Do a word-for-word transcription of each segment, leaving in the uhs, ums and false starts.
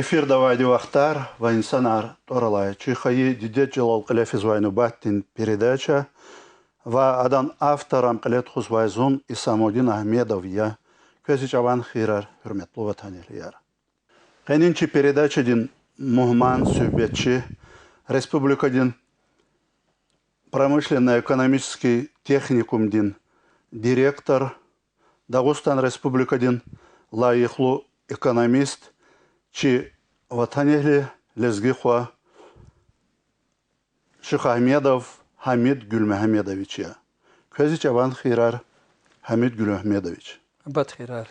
Эфирда авайди Вахтар ва инсанар тӀвар алай чи хайи дидед чӀалал кьиле физвай нубатдин передача ва адан автор, ам кьиле тухузвай зун, Исамудин Агьмедов я. Квез и чӀаван хийирар, гьуьрметлу ватанэгьлияр. Къенин чи передачадин мугьман, суьгьбетчи, республикадин промышленно-экономический техникумдин директор, Дагъустан Республикадин лайихлу экономист, чи ватанэгьли, лезги хва Шихагьмедов Гьамид Гуьлмегьамедович я. Квез и чӀаван хийирар, Гьамид Гуьлмегьамедович. Абад хийирар.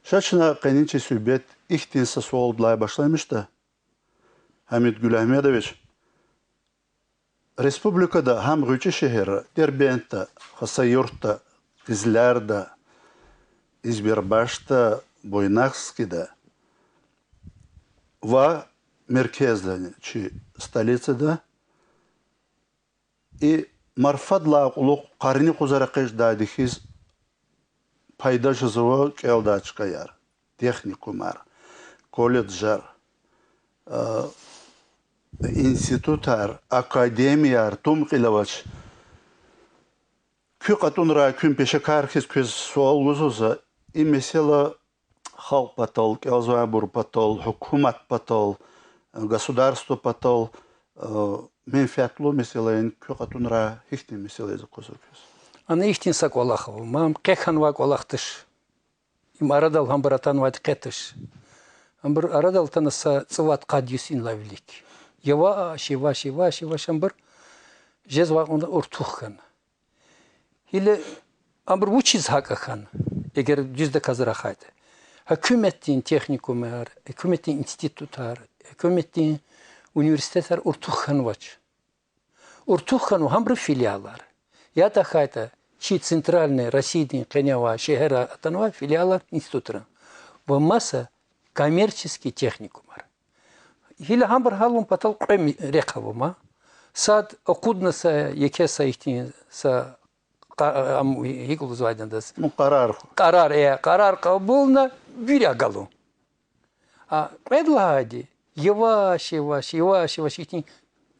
Ша чна къенин чи суьгьбет ихьтин са суалдилай башламишда, Гьамид Гуьлмегьамедович. Республикада гьам гъвечӀи шегьерра: Дербентда, Хасавюртда, Къизлярда, Избербашда, Буйнакскида ва меркездани, чи столицада, и марфадлай кьулухъ къарникъузар экъечӀдайди хьиз пайда жезва кӀелдай чкаяр, техникумар, колледжар, институтар, академияр, тум кьил авач. Куь кьатӀунрай, куьн пешекар хьиз, квез суал гузва за: и месэла халкь патал, кӀелзавайбур патал, гьукумат патал, государство патал менфятлу месэла яни, куь кьатӀунрай гьихьтин месэла яз аквазва квез? Ана ихьтин са кӀвалах ава, ам къе хьанвай кӀвалах туш. Им арадал гьабур атанвайди къе туш. Гьабур арадал атана са цӀувад-къад йис инлай вилик. Яваш-яваш, яваш-яваш гьабур жезвай кьван артух хьана. Гила абур вучиз гьакӀ хьана, эгер дуьздаказ рахайтӀа? Гьукуматдин техникумар, гьукуматдин институтар, гьукуматдин университетар артух хьанвач. Артух хьанва гьабурун филиалар. Я тахьайтӀа чи центральный Россиядин къене авай шегьеррай атанвай филиалар институтрин ва маса коммерческий техникумар. Гила гьабур гьялун патал кьве ми-, рехъ ава ман. Сад акъудна са, еке са ихьтин са къа-, ам, гьикӀ лугьузвайди адаз, Ну, къарар. Къарар, э, къарар кьабулна, вири агалун. А кьвед лагьайди, яваш-яваш, яваш-яваш ихьтин,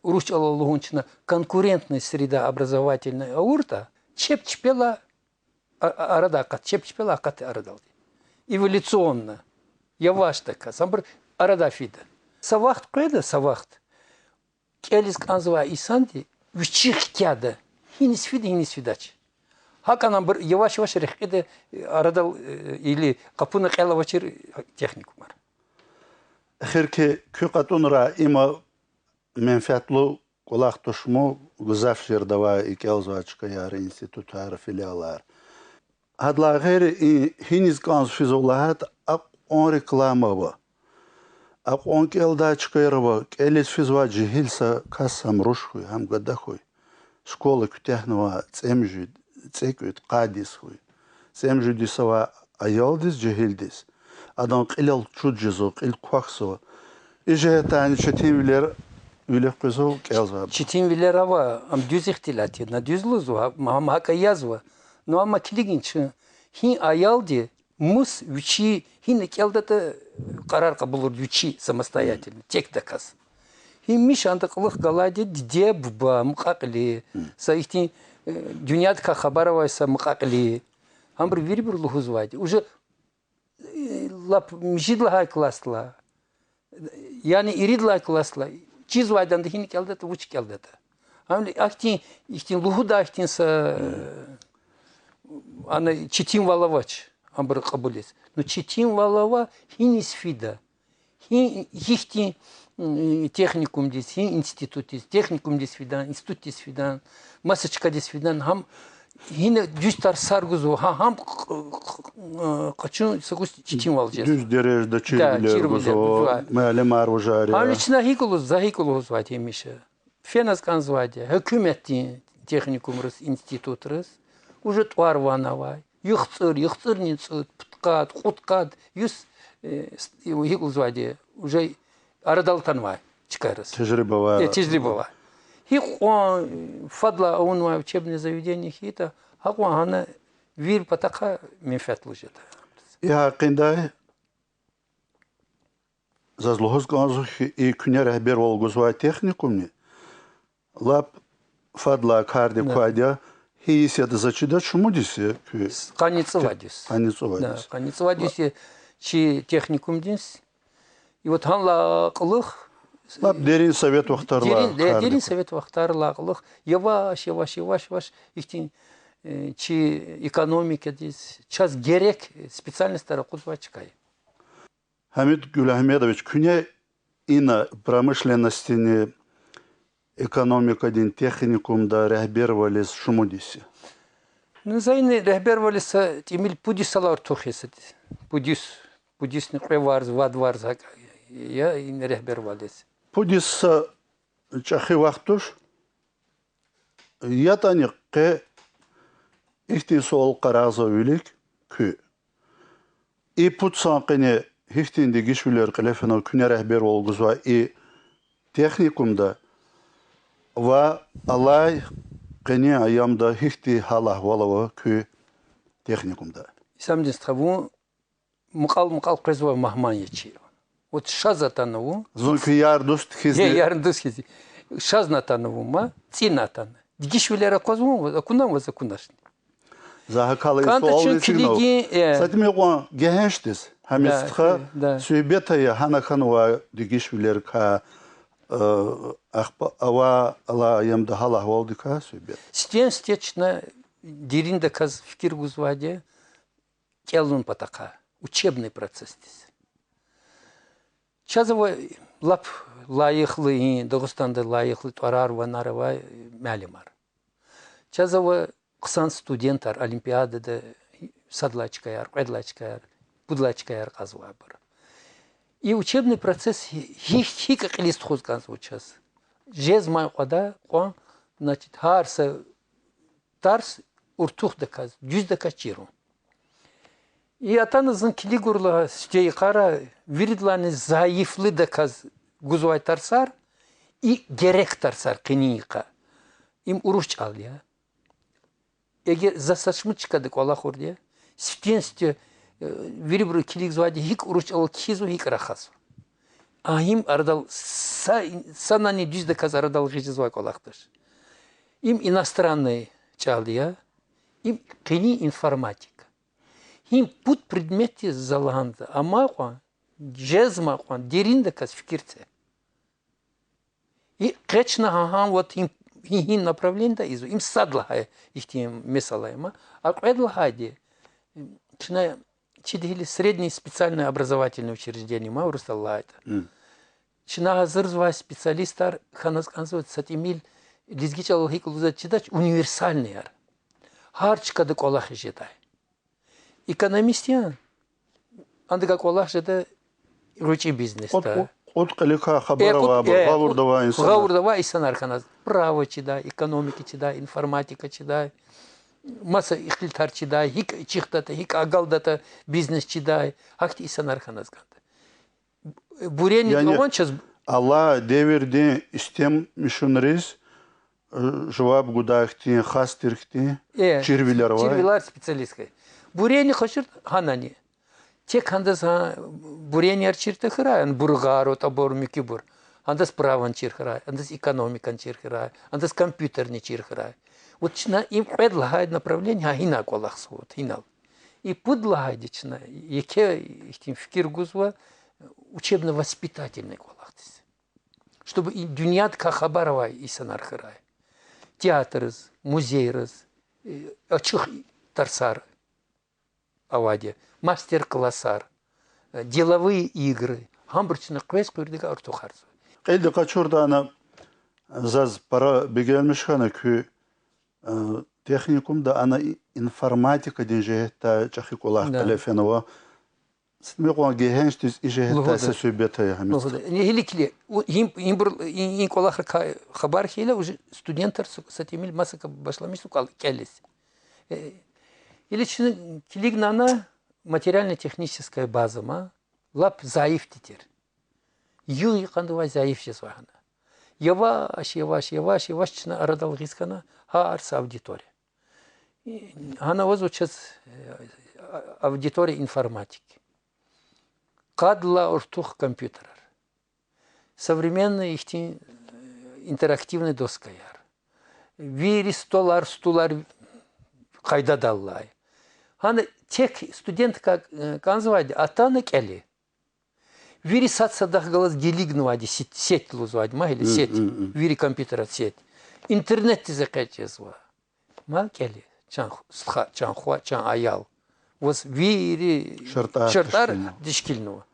урус чӀалал лугьун чна, конкурентная среда образовательная авуртӀа, чеб чпелай а-, а-, арадай акъат, чеб чпелай акъатда арадалди. Эволюционно, явашдаказ, гьабур арадай фида. Са вахт къведа, са вахт. КӀелиз кӀанзавай инсанди вичи хкяда, гьиниз фида, гьиниз фидач. ГьакӀан абур яваш-яваш рехкьида, арадал, э, или къапуна кьел авачир техникумар. Эхирки куь кьатӀунрай има менфятлу кӀвалах туш ман, гзаф жердавай и кӀелзавай чкаяр, институтар, филиалар? Гьадалай гъейри, и гьиниз кӀанз физва лагьайтӀа, акьван реклама ава. Акьван кӀелдай чкаяр ава, кӀелиз физвай жегьил са кас гьам руш хьуй, гьам гада хьуй. Школа куьтягьнавай цӀемуьжуьд, цӀекӀуьд, къад йис хьуй. ЦӀемуьжуьд йис авай аялдиз, жегьилдиз, адан кьилел чуд жезва, кьил квахьзава. И жигьетдайни четинвилер вилик къвезва кӀелзавайбур. Четинвилер ава, ам дуьз ихтилат я, на дуьз лугьузва, гьам, гьам гьакӀ язва. Ну, амма килигин чун, гьи аялди мус вичи гьина кӀелдатӀа къарар кьабулурда вичи самостоятельно, текдаказ. Гьамиша анда кьулухъ галайди диде-буба, мукьва-кьили, са ихьтин, э, дуьньядикай хабар авай са мукьва-кьили. Гьабур вирибур лугьузвайди. Уже, э, лап муьжуьд лагьай классдилай, яни ирид лагьай классдилай чизвайди анда гьина кӀелдатӀа, вуч кӀелдатӀа. Гьавиляй ахьтин, ихьтин лугьудай ихьтин са, ана четинвал авач абуру кьабулиз. Ну, четинвал ава, гьиниз фида. Гьи-, гьихьтин, м, техникумдиз, гьи институтдиз, техникумдиз фидан, институтдиз фидан, маса чкадиз фидан, гьам гьина дуьз тарсар гузва, гьа-, гьам къ-, къ-, къ-, къачун са кӀус четинвал жезва. Дуьз дережада чирвилер гузва, муаллимар вужар я. Гьавиляй чна гьикӀ лугьуз, за гьикӀ лугьузвайди гьамиша. Феназ кӀанзавайди я гьукуматдин техникумриз, институтриз, уже тӀвар-ван авай, яхцӀур, яхцӀурни цӀуд, пудкъад, кьудкъад йис, э, с-, гьикӀ лугьузвайди, уже арадал атанвай чкайриз. Тежриба авай. Э, тежриба авай. Гьикьван фадлай авунвай учебное заведение хьайитӀа, гьакьван гьана вири патахъай менфятлу жеда. И гьакъиндай заз лугьуз кӀанзава хьи, и куьне регьбервал гузвай техникумни лап фадлай кардик квайди я, гьи йис ятӀа заз чидач, шумуд йис я куь? Къанни цӀувад йис. Къанни цӀувад йис. Къанни цӀувад йис я чи техникумдиз. И вот гьанлай кьулухъ, лап дерин совет вахтарилай, дерин, э, дерин совет вахтарилай кьулухъ яваш, яваш, яваш, яваш ихьтин, э, чи экономикадиз чаз герек специальностар акъудзавай чка я. Гьамид Гуьлагьмедович, куьне ина промышленностдинни экономикадин техникумда регьбервализ шумуд йис я? Ну, за ина регьбервализ са тӀимил пуд йисалай артух я са. Пуд йис, пуд йисни кьве варз, вад варз гьакӀ я ина регьбервализ. Пуд йис са чӀехи вахт туш. ЯтӀани къе ихьтин суал къарагъзава вилик куь. И пуд сан къене гьихьтин дегишвилер кьиле фенва куьне регьбервал гузвай и техникумда ва алай къенин аямда гьихьтин гьал-агьвал ава куь техникумда? Исамдин стха, вун мукьвал-мукьвал къвезвай мугьман я чи. Вот шаз атана вун. Зун куь яр-дуст хьиз. Гье, яр-дуст хьиз. Шазни атана вун ма, цӀина атана. Дегишвилер аквазва ваз, акунани ваз, акуначни. За гьакӀ лагьайла и суал эцигнава. Са тӀимил кьван гегьеншдиз, Гьамид стха, суьгьбет ая, гьана хьанвай дегишвилерикай, ахпа авай алай аямдин гьал-агьвалдикай суьгьбет. Сифтени-сифте чна дериндаказ фикир гузвайди кӀелун патахъай, учебный процессдиз. Чаз ава лап лайихлу, и Дагъустанда лайихлу тӀварар-ванер авай муаллимар. Чаз ава хъсан студентар, олимпиадада сад лагьай чкаяр, кьвед лагьай чкаяр, пуд лагьай чкаяр кьазвайбур. И учебный процесс гьи-, гьи-, гьикӀ кьилиз тухуз кӀанзава чаз? Жезмай кьван, значит, гьар са тарс артухдаказ, дуьздаказ чирун. И атана зун килигайла сифте йикъара, виридалайни зайифлудаказ гузвай тарсар, и герек тарсар къенин йикъа. Им урус чӀал я. Эгер за са шумуд чкада кӀвалахайди я, сифтени-сифте, э, вирибуру килигзавайди гьикӀ урус чӀалал кхьизва, гьикӀ рахазва. А им арадал са, санани дуьздаказ арадал гъиз жезвай кӀвалах туш. Им иностранный чӀал я, им къенин информатика. Гьим пуд предметдиз за лагьанва, амай кьван, жезмай кьван дериндаказ фикир це. И къе чна гьа-, гьа-, вот гьи-, гьи-, гьи направлениеда ийизва, им сад лагьай ихьтин месэла я ма. А кьвед лагьайди, чна чида гила среднее специальное образовательное учреждение ма, урусдал лагьайтӀа. Чна гьазурзавай специалистар хьаназ кӀанзава са тӀимил, лезги чӀалал гьикӀ лугьузватӀа чидач, универсальныйяр. Гьар чкада кӀвалахиз жедай. Экономист я, андакай кӀвалах жеда гъвечӀи бизнесда. Кьуд-, кьуд кьиликай хабар авайбур, гъавурда авай инсанар. Гъавурда авай инсанар хьаназ. Право чидай, экономика чидай, информатика чидай, маса ихтилатар чидай, гьикӀ ичихдатӀа, гьикӀ агалдатӀа бизнес чидай, гьахьтин инсанар хьаназ кӀанда. Бурение авани чаз? Алай девирдин истемишунриз жаваб гудай хьтин, хас тир хьтин чирвилер авай? Чирвилер, специалист хьай. Бурение къачуртӀа гьанани. Тек гьандаз гьа бурениеяр чиртӀа хьурай, ана бургъар, отӀабур, муькуьбур. Гьандаз правони чир хьурай, гьандаз экономикани чир хьурай, гьандаз компьютерни чир хьурай. Вот чна им кьвед лагьай направление гьа гьина кӀвалахзава, вот гьинал. И пуд лагьайди чна еке ихьтин фикир гузва, учебно-воспитательный кӀвалахдиз. Чтобы и дуьньядикай хабар авай инсанар хьурай. Театрриз, музейриз, э, ачух тарсар авайди, мастер-классар, э, деловые игры, гьабур чна къвез-къуьрдакай артухарзава. Кьилди къачуртӀани, заз пара бегенмиш хьана куь, э, техникумда ана и-, информатикадин жигьетдай чӀехи кӀвалах кьиле фенва. Са тӀимил кьван гегьеншдиз и жигьетдай са суьгьбет ая, Гьамид стха. Гьили килиг, гьибур, и, и кӀвалахрикай хабар хьайила, уже студентар са, са тӀимил масакӀа башламишзава кӀвал-, кӀелиз. Э, гьили чна килигнани материально-техническая база ма лап зайифди тир. Югъ-йикъандавай зайиф жезвай гьана. Яваш, яваш, яваш, яваш чна арадал гъиз хьана гьар са аудитория. Гьана авазва чаз, э, аудитория информатики. Къад лагьай артух компьютерар. современный ихьтин, э, интерактивный доскаяр. Вири столар, стулар къайдадаллай. Гьана тек студентка, э, кӀанзавайди атана кӀели. Вири сад-садахъ галаз гилигнавайди сеть, сеть лугьузвайди, ма гьеле сеть. Вири компьютерар сеть. Интернетдиз экъечӀ жезва. Ма кӀели, чан стха, чан хва, чан аял. Ваз вири шартӀар тешкилнава.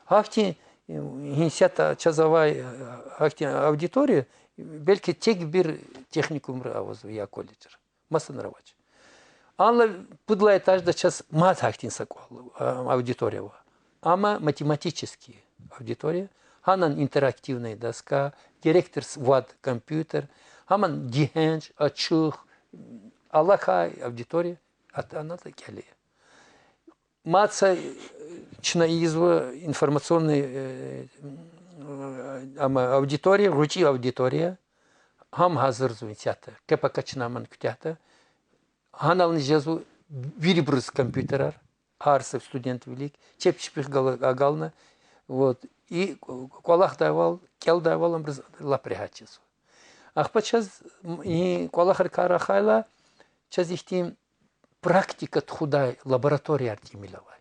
Гьахьтин, э, гьисятда чаз авай, э, гьахьтин аудитория, белки тек-бир техникумра авазва я колледжра. Масанра авач. Анлай пуд лагьай этажда чаз мад гьахьтин са кӀвал, а, аудитория ава. Амма математический аудитория, гьанани интерактивная доска, герек тир вад компьютер, гьамани дигьенш, ачух, алакай аудитория атанатӀа кӀели. Мад са, э, чна ийизва информационный, э, м, ама аудитория, гъвечӀи аудитория, гьам гьазурзава исятда. Къе-пака чна аман куьтягьда. Гьанални жезва вирибуруз компьютерар, гьар са студентвилик, чеб чпихъ гала-, агална, вот, и кӀвалахдайвал, кӀелдайвал абуруз лап регьят жезва. Ахпа чаз, м, и кӀвалахрикай рахайла, чаз ихьтин практика тухудай лабораторияр тӀимил авай.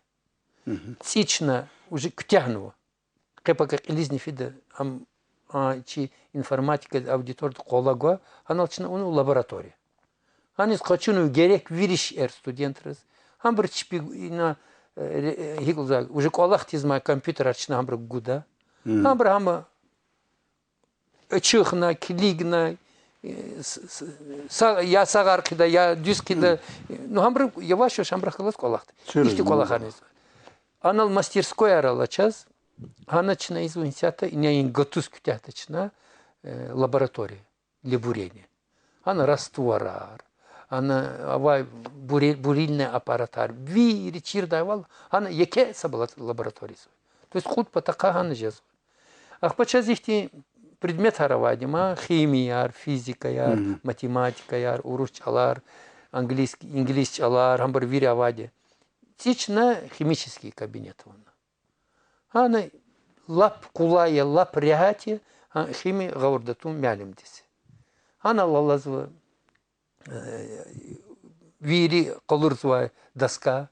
ЦӀи чна уже куьтягьнава. Къе-пака кьилизни фида, ам, а, чи информатика аудиторияда къвалав гва, гьанал чна авунва лаборатория. Гьаниз къачунва герек вири шейэр студентриз. Гьабур чпи ина, э, ре-, э, гьикӀ лугьузва, уже кӀвалахдиз амай компьютерар чна гьабурук гуда. Гьабур гьам ачухна, килигна, э, с-, с-, са-, я сагъар хъийида, я дуьз хъийида. Ну, гьабур яваш-яваш гьабурухъ галаз кӀвалахда. Ихьтин кӀвалахарни ийизва. Анал мастерскойяр ала чаз, гьана чна ийизва исятда, ина и гатуз куьтягьда чна, э, лаборатория для бурения. Гьана растворар, гьана авай бури-, бурильный аппаратар, вири чирдайвал, гьана еке са лабо-, лаборатория ийизва. То есть кьуд патахъай гьана жезва. Ахпа чаз ихьтин предметар авайди ма, химияяр, физикаяр, математикаяр, урус чӀалар, английский, инглис чӀалар, гьабур вири авайди. ЦӀи чна химический кабинет авуна. Гьана лап къулай я, лап регьят я, гьа, химия гъавурда тун муаллимдиз. Гьанал алазва, э, вири къалурзавай доска.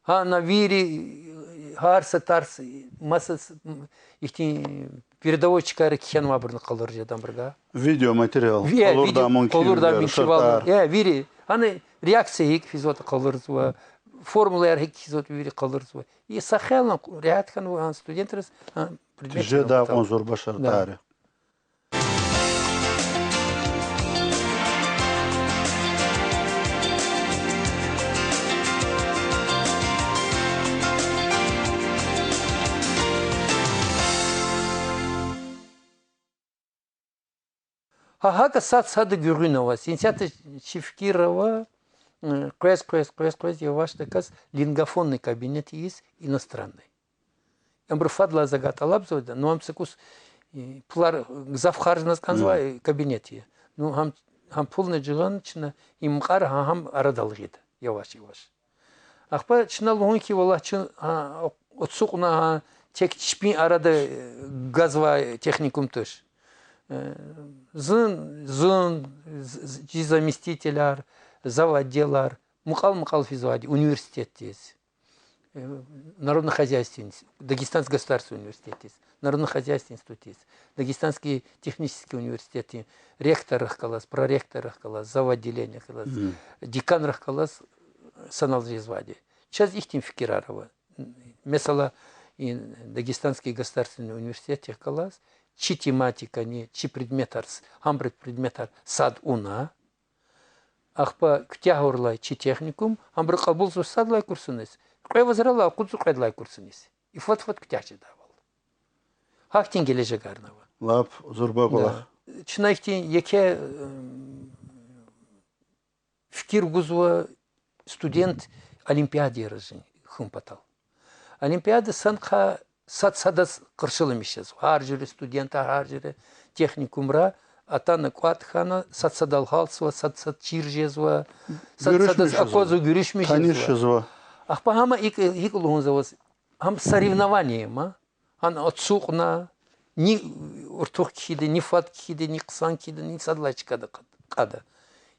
Гьана вири, гьар са тарс, маса с-, м, ихьтин передовой чкайра кхьенвайбурни къалуриз жеда абурувай. Видеоматериал, ви-, э, къалурдай видео, мумкин къалурдай мумкинвал, шартӀар. Э, вири. Гьана реакция гьикӀ физватӀа къалурзава, формулаяр гьикӀ кхьизватӀа вири къалурзава. И са хейлин регьят хьанва гьа студентриз, гьа предмет. Тежедай кьван зурба шартӀар я. Гьа, гьакӀа сад-сада гуьгъуьна аваз. Исятда чи фикирда ава, э, къвез, къвез, къвез, къвез, явашдаказ лингафонный кабинет ийиз иностранный. Абуру фадлай за гьа тӀалабзавайди, ну, ам са кӀус, э, пулар гзаф харжназ кӀанзавай, э, кабинет я. Ну, гьам, гьам пулни жагъана чна и мукьвара гьа, гьам арадал гъида, яваш-яваш. Ахпа чна лугьун хьи, валлагь, чун, гьа, ацукьна, гьа, тек чпин арада, э, гвазвай техникум туш. Э, зун, зун, з-, з-, чи заместителар, завотделар, мукьвал-мукьвал физвайди университетдиз. Э, народно-хозяйственный, Дагестанский государственный университетдиз, народно-хозяйственный институтдиз, Дагестанский технический университетдин ректоррихъ галаз, проректоррихъ галаз, завотделенийрихъ галаз, деканрихъ галаз санал жезвайди. Чаз ихьтин фикирар ава. Месела, и Дагестанский государственный университетдихъ галаз чи тематикани, чи предметар с-, гьабурун предметар сад авуна, ахпа куьтягьайла чи техникум, гьабуру кьабулзава сад лагьай курсуниз, кьве вацралай акъудзава кьвед лагьай курсуниз. И фад-фад куьтягь жедайвал. Гьахьтин гележегарни ава. Лап зурба кӀвалах. Чна ихьтин еке, э, фикир гузва студент олимпиадайра жин хьун патал. Олимпиада санхъа сад садаз къаршиламиш жезва. Гьар жуьре студентар, гьар жуьре техникумра атана кӀватӀ хьана, сад садал гьалтзава, сад сад чир жезва, сад садаз аквазва, гуьруьшмиш жезва. Ахпа гьам икӀ, икӀ лугьузва, гьам соревнование я ма. Гьана ацукьна, Ни артух кхьида, ни фад кхьида, ни хъсан кхьида, ни сад лагьай чкада кьада.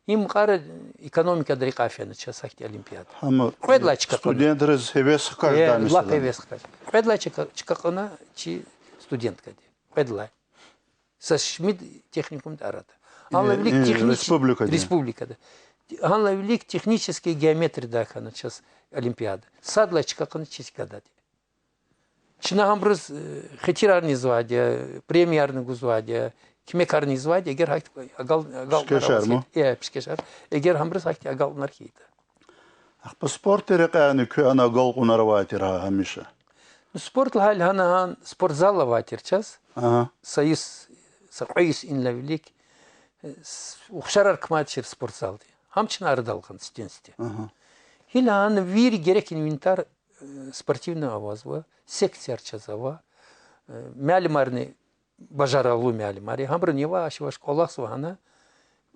Им мукьвара экономикадин рекьяй фена чаз гьахьтин олимпиада. Гьам кьвед лагьай чка кьуна. Студентриз гьевес хкаждай месэла. Лап гьевес хкаж. Кьвед лагьай чка, чка кьуна чи студенткади. Кьвед лагьай. Са шумуд техникумдин арада. Гьанлай вилик технич-, республикада. Республикада. Гьанлай вилик технический геометриядай хьана чаз олимпиада. Сад лагьай чка кьуна чи чкадади. Чна гьабуруз хетирарни ийизвайди я, премиярни гузвайди я, куьмекарни ийизвайди я, эгер гьахьтин агал-, агалкьунар аваз хьайитӀа. Э, пишкешар. Эгер гьабуруз гьахьтин агалкьунар хьайитӀа. Ахпа спортдин рекьяйни куьн ана агалкьунар авай тир гьа гьамиша? Ну, спорт лагьайла гьана гьа спортзал авай тир чаз. Са йис, са кьве йис инлай вилик, э, ухшарар кумачир спортзалди. Гьам чна арадал гъана сифтени-сифте. Гьила гьана вири герек инвентарь, э, спортивный авазва, секцияр чаз ава, э, муаллимарни бажарагълу муаллимар я. Гьабуру яваш-яваш кӀвалахзава гьана.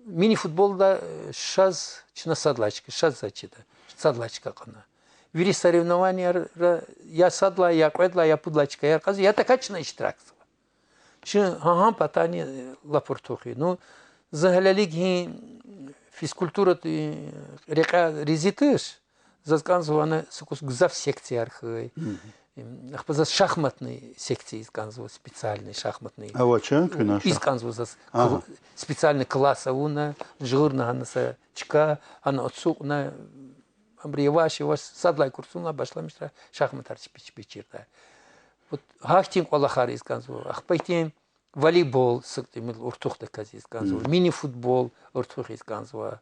Мини-футболда, э, шаз чна сад лагьай чка, шаз лагьай чка, сад лагьай чка кьуна. Вири соревнованияра я сад лагьай, я кьвед лагьай, я пуд лагьай чкаяр кьазва, я тахьайтӀа чна иштиракзава. Чи гьа-, гьам патани, э, лап артух я. Ну, за гьелелиг гьи физкультура, э, рекьяй рази туш, заз кӀанзава ана са кӀус гзаф секцияр хьуй. Ахпа заз шахматный секция ийиз кӀанзава, специальный шахматный. Ийиз кӀанзава заз. Специальный класс авуна, жугъурна гьана са чка, гьана ацукьна, абуру яваш-яваш сад лагьай курсунилай башламишдай шахматар чпи-, чпи чирдай. Вот гьахьтин кӀвалахар ийиз кӀанзава. Ахпа ихьтин волейбол са тӀимил артухдаказ ийиз кӀанзава, мини-футбол артух ийиз кӀанзава,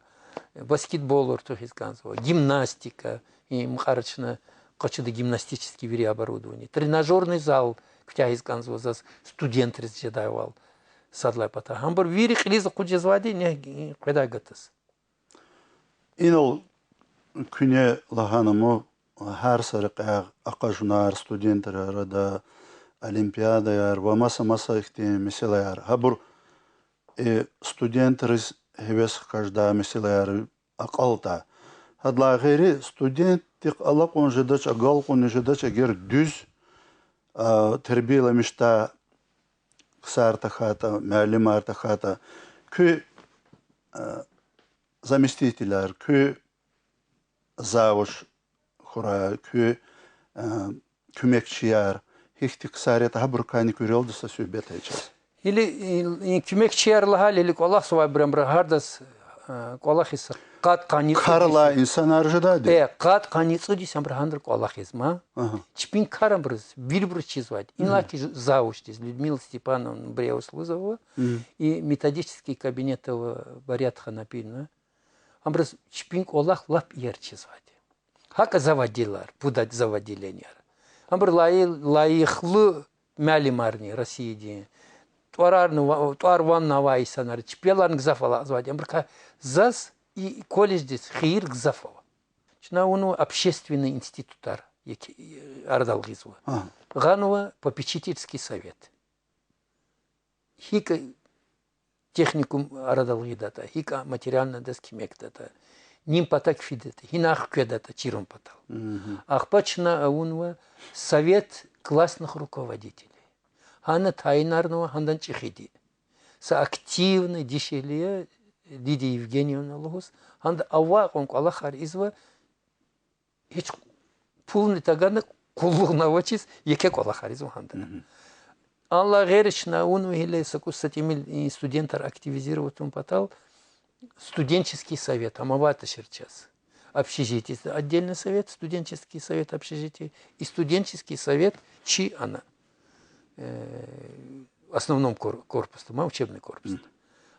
баскетбол артух ийиз кӀанзава, гимнастика, и мукьвара чна къачуда гимнастический вири оборудование, тренажёрный зал куьтягьиз кӀанзава заз студентриз жедайвал сад лагьай патай. Гьабур вири кьилиз акъудиз жезвайди ингье къведай гатаз. Инал куьне лагьана ман, гьар са рекьяй акъажунар, студентрин арада олимпиадаяр ва маса-маса ихьтин месэлаяр. Гьабур, э, студентриз гьевес хкаждай месэлаяр акьалтӀа. Гьадалай гъейри студентдихъ алакьун жедач, агалкьунни жедач, эгер дуьз, а, тербияламишдай ксар тахьайтӀа, муаллимар тахьайтӀа, куь, а, заместителар, куь завуч хьурай, куь, а, куьмекчияр, гьихьтин ксар ятӀа, гьабурукайни куьрелди са суьгьбет ая чаз. Или, и, и куьмекчияр лагьайла, или кӀвалахзавайбуру абуру гьардаз, а, кӀвалахиз са къад-къанни цӀуд йис. Каралай инсанар жедайди? Э, къад-къанни цӀуд йис абуру гьанра кӀвалахиз ман. Чпин кар абуруз, вирибуруз чизвайди. Иллаки ж-, завучдиз, Людмила Степановна Бреус лугьузва, и методический кабинет ава Барият Ханапиевна. Абуруз чпин кӀвалах лап иер чизвайди. ГьакӀ заводилар, пуд заводилияр. Абур лайи-, лайихлу муаллимарни Россиядин, тӀварарни ва-, тӀвар-ван авай инсанар, чпеларни гзаф алакьзавайди. Абурукай заз и колледждиз хийир гзаф ава. Чна авунва общественный институтар, яки, э, арадал гъизва. Гъанва попечительский совет. ГьикӀ техникум арадал гъидатӀа, гьикӀ материально адаз куьмекдатӀа, нин патав фидатӀа, гьинай хкведатӀа чирун патал. Ахпа чна авунва совет классных руководителей. Гьана тайинарнава гьадан чӀехиди. Са активный дишегьли я, Лидия Евгеньевна лугьуз, гьада авай кьван кӀвалахар ийизва, гьич пулни тагана, къуллугъни авачиз, еке кӀвалахар ийизва гьада. Аллагь гъейри чна авунва гьеле са кӀус са тӀимил, и, студентар активизировать авун патал студенческий совет, гьам авай тушир чаз. Общежитиедиз отдельный совет, студенческий совет общежития и студенческий совет чи ана, э, основном кор-, корпусда, ма учебный корпусда.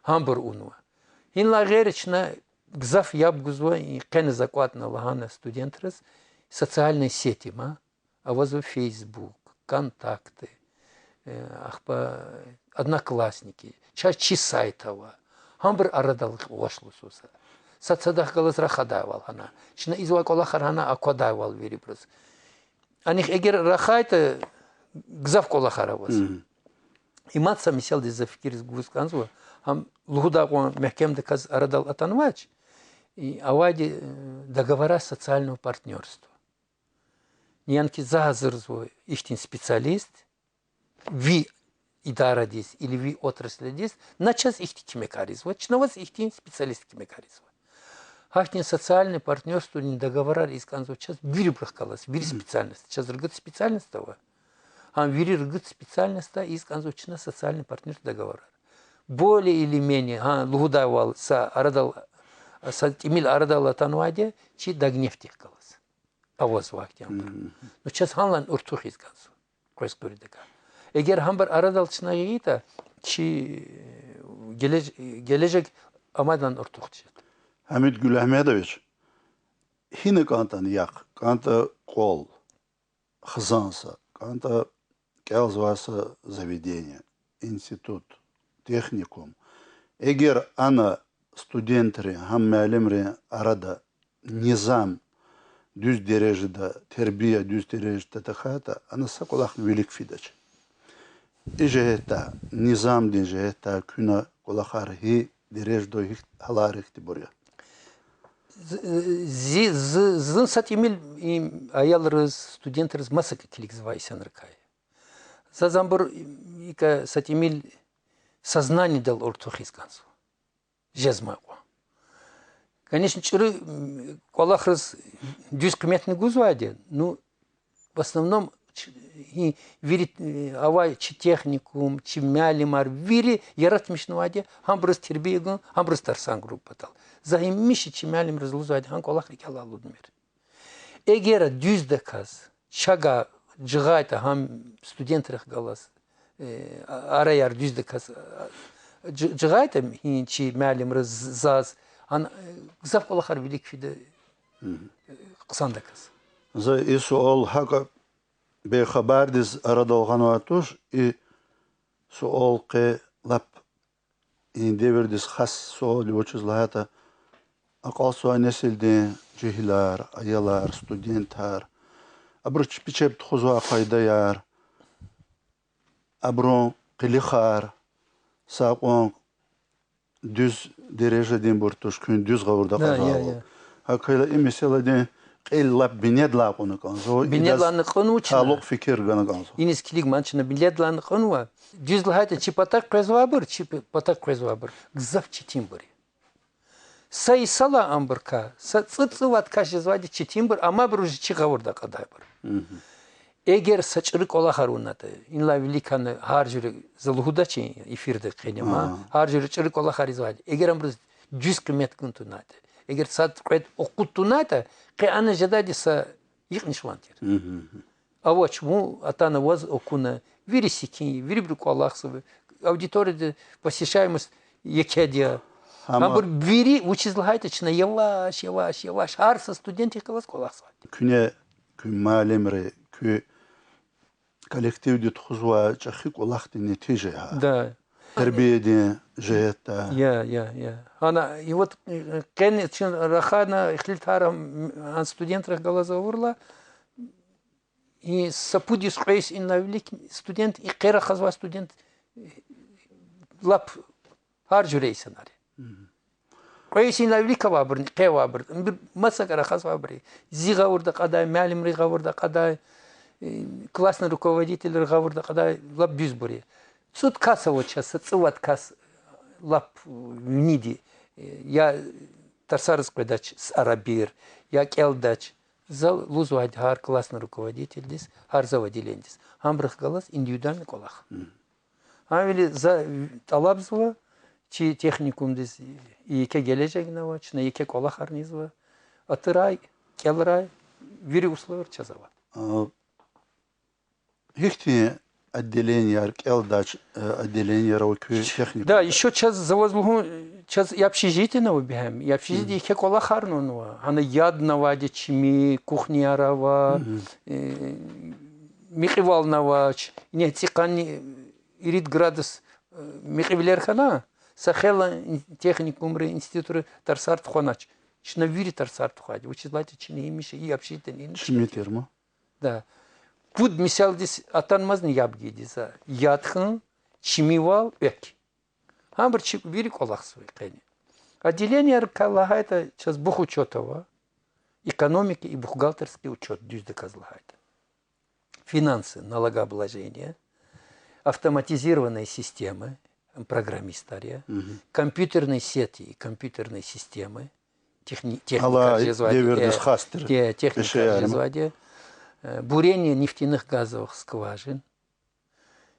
Гьабур авунва. Гьинлай гъейри чна гзаф яб гузва, и къе за кӀватӀна лагьана студентриз, социальные сети, ма, авазва Facebook, Контакты, э, ахпа Одноклассники, чаз чи сайт ава. Гьабур арадал гъваш лугьузва. Сад садахъ галаз рахадайвал гьана. Чна ийизвай кӀвалахар гьана аквадайвал вирибуруз. Анихъ эгер рахайтӀа, гзаф кӀвалахар аваз. И мад са месэладиз за фикириз гуз кӀанзава, гьам лугьудай кьван мягькемдаказ арадал атанвач, и авайди, э, договора социального партнёрства. Яни ки за гьазурзава ихьтин специалист, ви идарадиз или ви отраслдиз, на чаз ихьтин куьмекар ийизва, чна ваз ихьтин специалист куьмекар ийизва. Гьахьтин социальный партнёрстводин договорар ийиз кӀанзава чаз вирибурухъ галаз, вири специальностда, чаз ругуд специальностда ава. Гьа вири ругуд специальностда ийиз кӀанзава чна социальный партнёрский договорар. Более или менее, гьа, лугьудайвал, са арадал, са тӀимил арадал атанвайди я чи Дагнефтьдихъ галаз. Авазва ахьтин абур. Ну, чаз гьанлай артух ийиз кӀанзава. Къвез-къуьредакай. Эгер гьабур арадал чна гъайитӀа, чи гележ-, гележег амайдалай артух жеда. Гьамид Гуьлагьмедович, гьина кӀантӀани яхъ, кӀантӀа кӀвал, хизан са, кӀантӀа кӀелзавай са заведение, институт, техникум. Эгер ана студентрин, гьам муаллимрин арада низам дуьз дережада, тербия дуьз дережада тахьайтӀа, ана са кӀвалахни вилик фидач. И жигьетдай, низамдин жигьетдай куьне кӀвалахар гьи дережада, гьи гьалар ихьтинбур я? Зи, зи, зун са тӀимил и аялриз, студентриз масакӀа килигзавай инсанрикай я. Заз абур икӀ са тӀимил сознаниедал артух ийиз кӀанзава. Жезмай кьван. Конечно, чӀуру кӀвалахриз дуьз къиметни гузвайди я, ну, в основном, вири авай чи техникум, чи муаллимар, вири яратмишнавайди я гьабуруз тербия гун, гьабуруз тарсар гун патал. За гьамиша чи муаллимриз лугьузвайди я, гьа кӀвалахрикай алудмир. Эгер дуьздаказ чавай жагъайтӀа гьа студентрихъ галаз, араяр дуьздаказ жагъайтӀа гьа чи муаллимриз, заз, гьа гзаф кӀвалахар вилик фида хъсандаказ. За и суал гьакӀ бейхабардиз арадал гъанвай туш, и суал къе лап и девирдиз хас суал я, вучиз лагьайтӀа акьалтзавай несилдин жегьилар, аялар, студентар, абуру чпи чеб тухузвай къайдаяр, абурун къилихар са кьван дуьз дережадинбур туш, куьн дуьз гъавурда акьазвайвал. ГьакӀ хьайила и месэладин кьил лап бинедилай кьуна кӀанзава, идаз талукь фикир гана кӀанзава. Иниз килигман чна бинедилай кьунва, дуьз лагьайтӀа чи патахъ къвезвайбур, чи патахъ къвезвайбур гзаф четинбур я. Са йисалай абурукай, са цӀуд-цӀувад кас жезвайди четинбур, амайбуруз чи гъавурда акьадайбур. Эгер са чӀуру кӀвалахар авунатӀа, инлай виликан гьар жуьре, за лугьудач эфирда къенин, гьар жуьре чӀуру кӀвалахар ийизвайди, эгер абуруз дуьз къимет гун тавунатӀа, эгер сад-кьвед акъуд тавунатӀа, къе ана жедайди са йикънишван тир. Авач, вун атана, ваз акуна, вири секин, вирибуру кӀвалахзава, аудиторияда посещаемость екеди я. Абур вири вучиз лагьайтӀа чна яваш, яваш, яваш гьар са студентдихъ галаз кӀвалахзавайди. Куьне, куь муаллимри, куь коллективди тухузвай чӀехи кӀвалахдин нетижа я гьа. Тербиядин жигьетдай. Я, я, я. Гьана, и вот, къени чун рахана ихтилатар, а студентрихъ галаз авурла, и са пуд йис, кьве йис инлай вилик студент, и къе рахазвай студент, лап гьар жуьре инсанар я. Кьве йис инлай вилик авайбурни, къе авайбур, масакӀа рахазвайбур я. Зи гъавурда акьадай, муаллимри гъавурда акьадай, классный руководительри гъавурда акьадай, лап дуьзбур я. ЦӀуд кас авач, са цӀувад кас лап виниди, я тарсариз къведач, арабир, я кӀелдач. За лугьузвайди гьар классный руководительдиз, гьар заведениедиз, гьабурухъ галаз индивидуальный кӀвалах. Гьавиляй за тӀалабзава чи техникумдиз, и еке гележегни ава, чна еке кӀвалахарни ийизва, атурай, кӀелрай, вири условияр чаз авайди. Гьихьтин отделенияр, кӀелдач отделенияр ава куь техникумда? Да, ещё чаз, за ваз лугьун, чаз и общежитиени ава бегьем, и общежитиеда еке кӀвалахарни авунва, гьана ядни авайди, чими, кухняяр ава, микьивални авач, ингье цӀикьанни ирид градус микьивилер хьана, са хейлин техникумри, институтри тарсар тухванач. Чна вири тарсар тухвайди, вучиз лагьайтӀа чна гьамиша и общежитиеда ина. Чими тир ма? Да. Пуд мисалдиз атанмазни яб гайиди за: яд хьун, чимивал, экв. Гьабур чи вири кӀвалахзава къени. Отделениярикай лагьайтӀа, чаз бухучёт ава, экономика и бухгалтерский учёт, дуьздаказ лагьайтӀа. Финансы, налогообложение. Автоматизированные системы, программистар я, компьютерные сети и компьютерные системы, техни-, техника Алай жезвайди, девирдиз э, хас тир те-, техника эшеярма. Жезвайди, э, бурение нефтяных газовых скважин.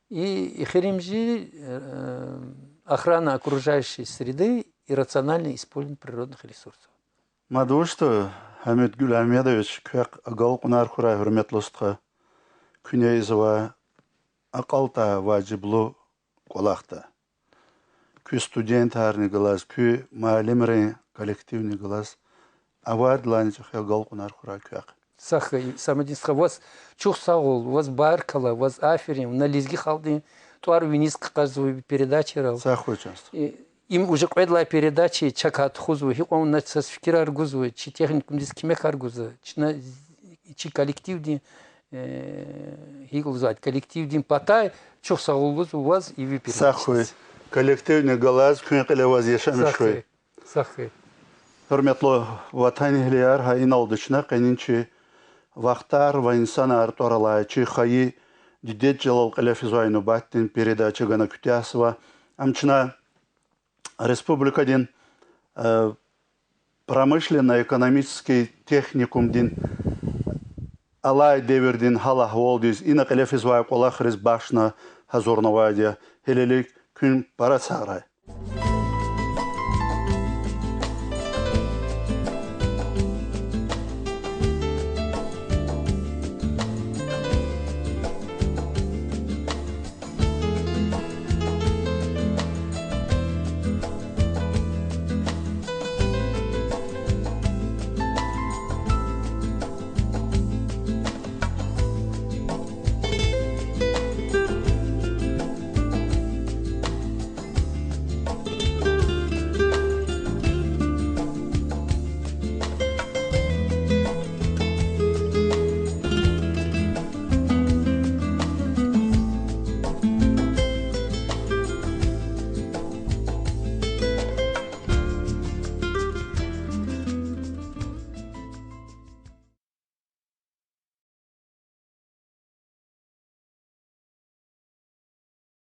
И эхиримжи, э, охрана окружающей среды и рациональное использование природных ресурсов. Мад вучда, Гьамид Гуьламедович, квехъ агалкьунар хьурай, гьуьрметлу стха, куьне ийизвай акьалтӀай важиблу кӀвалахда. Куь студентарни галаз, куь муаллимрин коллективни галаз авайдалайни чӀехи агалкьунар хьурай квехъ. Сагъ хьуй, Самадин стха, ваз чухсагъул, ваз баркалла, ваз аферин, вуна лезги халкьдин тӀвар виниз хкажзава передачайрал. Сагъ хьуй, чан стха. Э, им уже кьвед лагьай передача я, чакай тухузва, гьикьван вуна чаз фикирар гузва, чи техникумдиз куьмекар гузва, чна, чи коллективдин, э, гьикӀ лугьузвайди, коллективдин патай чухсагъул лугьузва ваз и ви передачадиз. Сагъ хьуй. Коллективни галаз куьн кьиле аваз яшамиш хьуй. Сагъ хьуй. Гьуьрметлу ватанэгьлияр, гьа иналди чна къенин чи Вахтар ва инсанар тӀвар алай, чи хайи дидед чӀалал кьиле физвай нубатдин передача гана куьтягьзава. Ам чна республикадин, э, промышленно-экономический техникумдин алай девирдин гьал-агьвалдиз, ина кьиле физвай кӀвалахриз бахшна гьазурнавайди я. Гьелелиг куьн пара сагърай.